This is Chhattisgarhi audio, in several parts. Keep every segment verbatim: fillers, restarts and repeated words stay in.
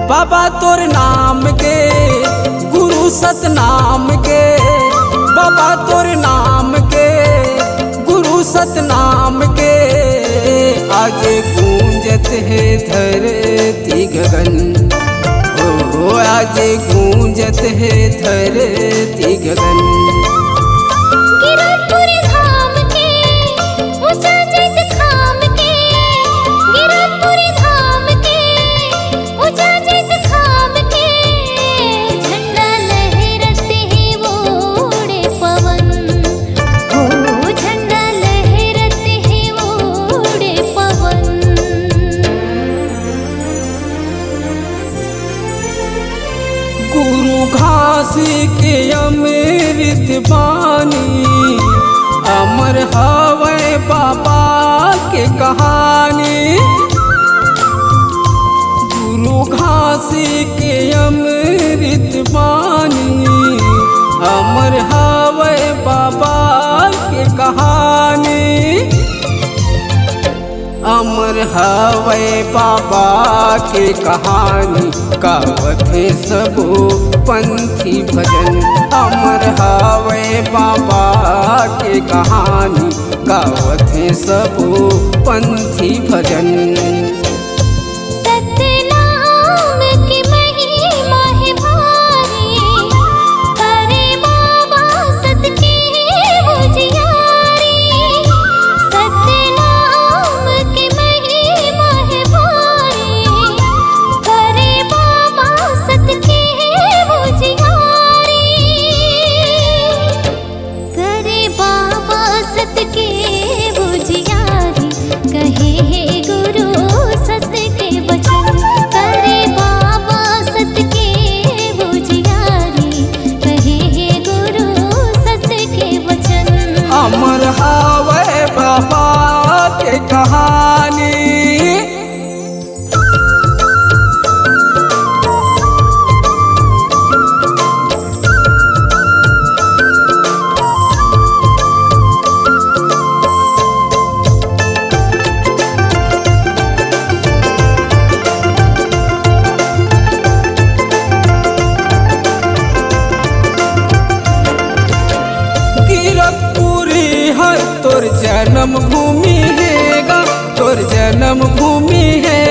बाबा तोर नाम के, गुरु सतनाम के, बाबा तोर नाम के, गुरु सतनाम के, आज गूंजत हे धरती गगन। ओ, आज गूंजत हे धरती गगन। गिरतपुर धाम के, ऊंचा जैत धाम के, गिरतपुर धाम के, ऊंचा जैत धाम के, झंडा लहरत हे ओड़े पवन। हो झंडा लहरत हे ओड़े पवन। गुरु घास के अमृत बानी, अमर हवय बाबा के कहानी। गुरु घास के अमृत बानी, अमर हवय बाबा के कहानी। अमर हवय बाबा के कहानी, गावत हे सबो पंथी भजन। अमर हवय बाबा के कहानी, गावत हे सबो पंथी भजन। सतनाम के महिमा हे भारी, करे बाबा सत के उजियारी। सतनाम के महिमा हे भारी, करे बाबा सत के उजियारी। करे बाबा सत के उजियारी, कहे हे गुरु सत के वचन। करे बाबा सत के उजियारी, कहे हे गुरु सत के वचन। अमर हावय बाबा के कहानी। गिरतपुरी हर तोर जन्मभूमि हे गा, तोर जन्मभूमि हे।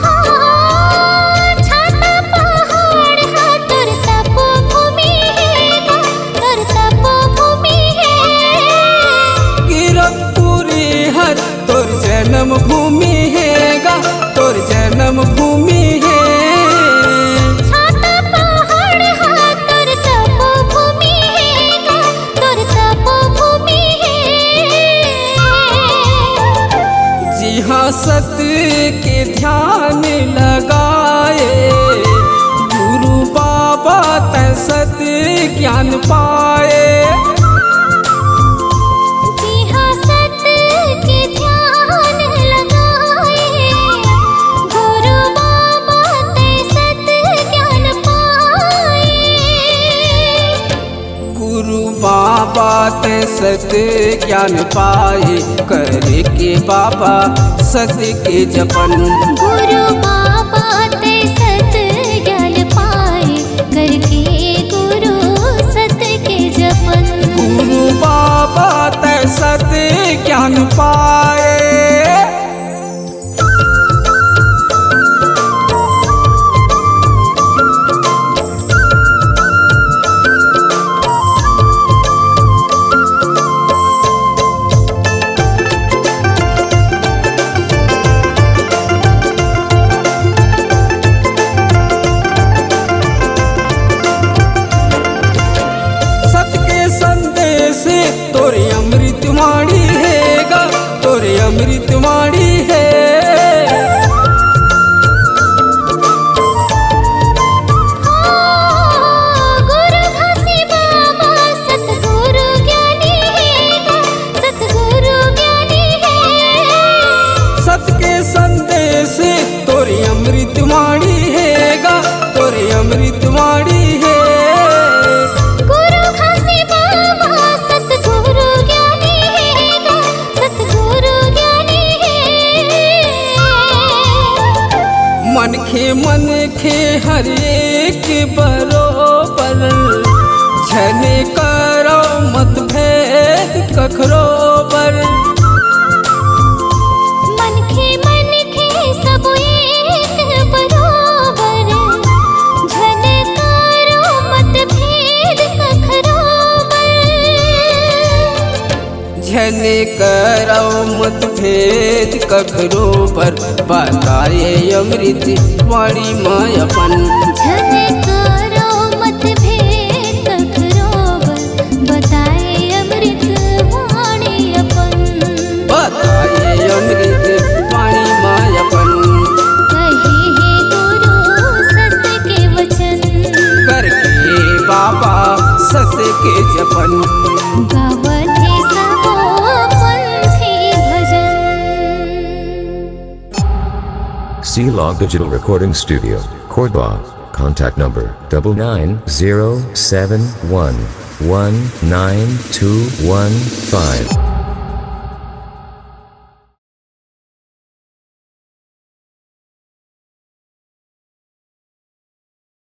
हाँ, छाता पहाड़ हा तोर तपोभूमि हे गा, तोर तपोभूमि हे। गिरतपुरी हर तोर जन्मभूमि हे गा, तोर जन्मभूमि हे। छाता पहाड़ हा तोर तपोभूमि हे गा, तोर तपोभूमि हे। जिहाँ सत के ध्यान लगाए, गुरु बाबा तैं सत ज्ञान पाए। जिहाँ सत के ध्यान लगाए, गुरु बाबा तैं सत ज्ञान पाए। गुरु बाबा तैं सत ज्ञान पाए, करके बाबा सत के जपन। गुरु बाबा तैं सत ज्ञान पाए, करके गुरु सत के जपन। गुरु बाबा तैं सत ज्ञान पाए। सत के संदेश तोर अमृत वाणी हे गा, तोर अमृत वाणी हे। हाँ, गुरु घासी बाबा सतगुरु ज्ञानी हे गा, सतगुरु ज्ञानी हे। सत के संदेश तोर अमृत वाणी हे गा, तोर अमृत वाणी हे। गुरु घासी बाबा सतगुरु ज्ञानी हे गा, सतगुरु ज्ञानी मनखे मनखे हर एक बरोबर, झने करो मतभेद कखरो बर। मनखे मनखे सब एक बरोबर, झने करो मतभेद कखरो बर। झने करव मतभेद कखरो बर, बताए अमृत वाणी म अपन। झने करव मतभेद कखरो बर, बताए अमृत वाणी अपन। बताए अमृत वाणी म अपन। कहे हे गुरु सत्य के वचन। करके बाबा सत्य के जपन। गावत हे सबो पंथी भजन। C Log Digital Recording Studio, Cordoba. Contact number double nine zero seven one one nine two one five.